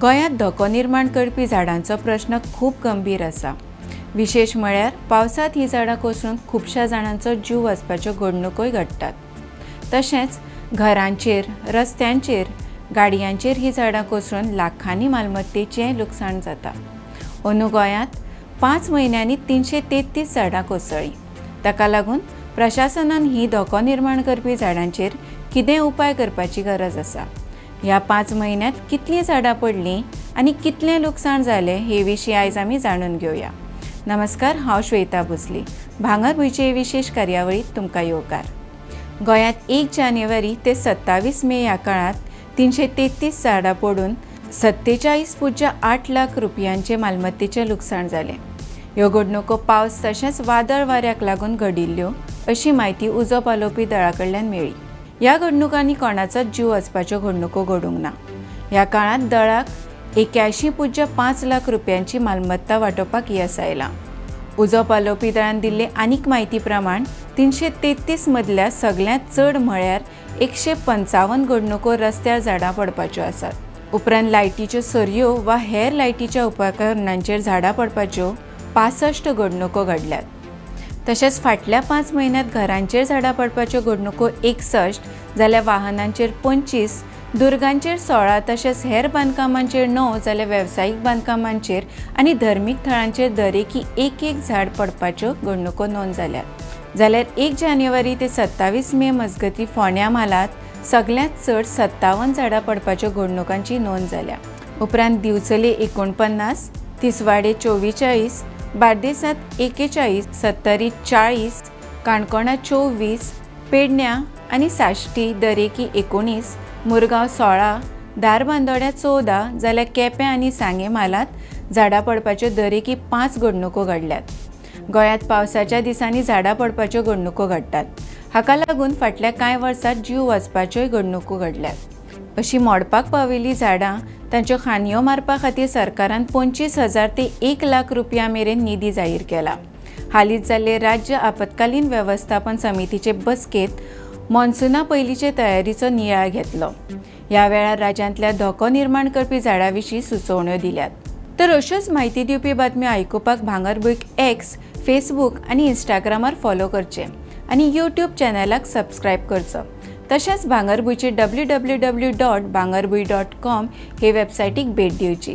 गोंयांत धोको निर्माण करपी झाडांचो प्रश्न खूब गंभीर आसा। विशेष म्हळ्यार पावसांत ही झाडां कोसळून खुबश्या जाणांचो जीव वचपाच्यो घडणुकोय घडटात। तशेंच घरांचेर, रस्त्यांचेर, गाडयांचेर ही झाडां कोसळून लाखांनी मालमत्तेचें लुकसाण जाता। अंदू गोंयांत 5 म्हयन्यांनी 333 झाडां कोसळ्ळीं। ताका लागून प्रशासनान ही धोको निर्माण करपी झाडांचेर कितें उपाय करपाची गरज आसा। ह्या 5 म्हयन्यांत कितलीं झाडां पडलीं आनी कितलें लुकसाण जालें हे विशीं आयज आमी जाणून घेवया। नमस्कार, हांव श्वेता भोसले। भांगरभूंयचे विशेष कार्यावळींत तुमकां येवकार। गोंयांत 1 जानेवारी ते 27 मे ह्या काळांत 333 झाडां पडून 47.8 लाख रुपयांचे मालमत्तेचें लुकसाण जालें। ह्यो घडणुको पावस तशेंच वादळ वाऱ्याक लागून घडिल्ल्यो अशी म्हायती उजो पालोवपी दळा कडल्यान मेळ्ळी। ह्या घडणुकांनी कोणाचोच जीव वचपाच्यो घडणुको घडूंक ना। ह्या काळांत दळाक 81.5 लाख रुपयांची मालमत्ता वांटोवपाक येस आयलां। उजो पालोवपी दळान दिल्ले आनीक म्हायती प्रमाण 333 मदल्या सगळ्यांत चड म्हळ्यार 155 घडणुको रस्त्यार झाडां पडपाच्यो आसात। उपरांत लायटीच्यो सरयो वा हेर लायटीच्या उपकरणांचेर झाडां पडपाच्यो 65 घडणुको घडल्यात। तशेंच फाटल्या 5 म्हयन्यांत घरांचेर झाडां पडपाच्यो घडणुको 61 जाल्यार वाहनांचेर 25, दुर्गांचेर 16 तशेंच हेर बांदकामांचेर 9 जाल्यार वेवसायीक बांदकामांचेर आनी धर्मीक थळांचेर दरेकी 1-1 झाड पडपाच्यो घडणुको नोंद जाल्यात। जाल्यार 1 जानेवारी ते 27 मे मजगतीं फोंड्या म्हालांत सगळ्यांत चड 57 झाडां पडपाच्यो घडणुकांची नोंद जाल्या। उपरांत दिवचले 49, तिसवाडे 44, बार्देसांत 41, सत्तरी 40, काणकोणा 24, पेडण्यां आनी साश्टी दरेकी 19, मुरगांव 16, धारबांदोड्या 14 जाल्यार केपें आनी सांगें म्हालांत झाडां पडपाच्यो दरेकी 5 घडणुको घडल्यात। गोंयांत पावसाच्या दिसांनी झाडां पडपाच्यो घडणुको घडटात। हाका लागून फाटल्या कांय वर्सांत जीव वचपाच्योय घडणुको घडल्यात। अशी मोडपाक पाविल्लीं झाडां तांच्यो खांदयो मारपा खातीर सरकारान 25,000 ते 1 लाख रुपया मेरेन निधी जाहीर केला। हालींच जाल्ले राज्य आपत्कालीन वेवस्थापन समितीचे बसकेंत मॉन्सुना पयलींचे तयारीचो नियाळ घेतलो। ह्या वेळार राज्यांतल्या धोको निर्माण करपी झाडां विशीं सुचोवण्यो दिल्यात। तर अश्योच म्हायती दिवपी बातम्यो आयकुपाक भांगरभूंयक एक्स, फेसबूक आनी इंस्टाग्रामार फॉलो करचें आनी यूट्यूब चॅनलाक सबस्क्रायब करचो। तशेंच भांगरभूंयचे www.bhangarbhuin.com हे वेबसायटीक भेट दिवची।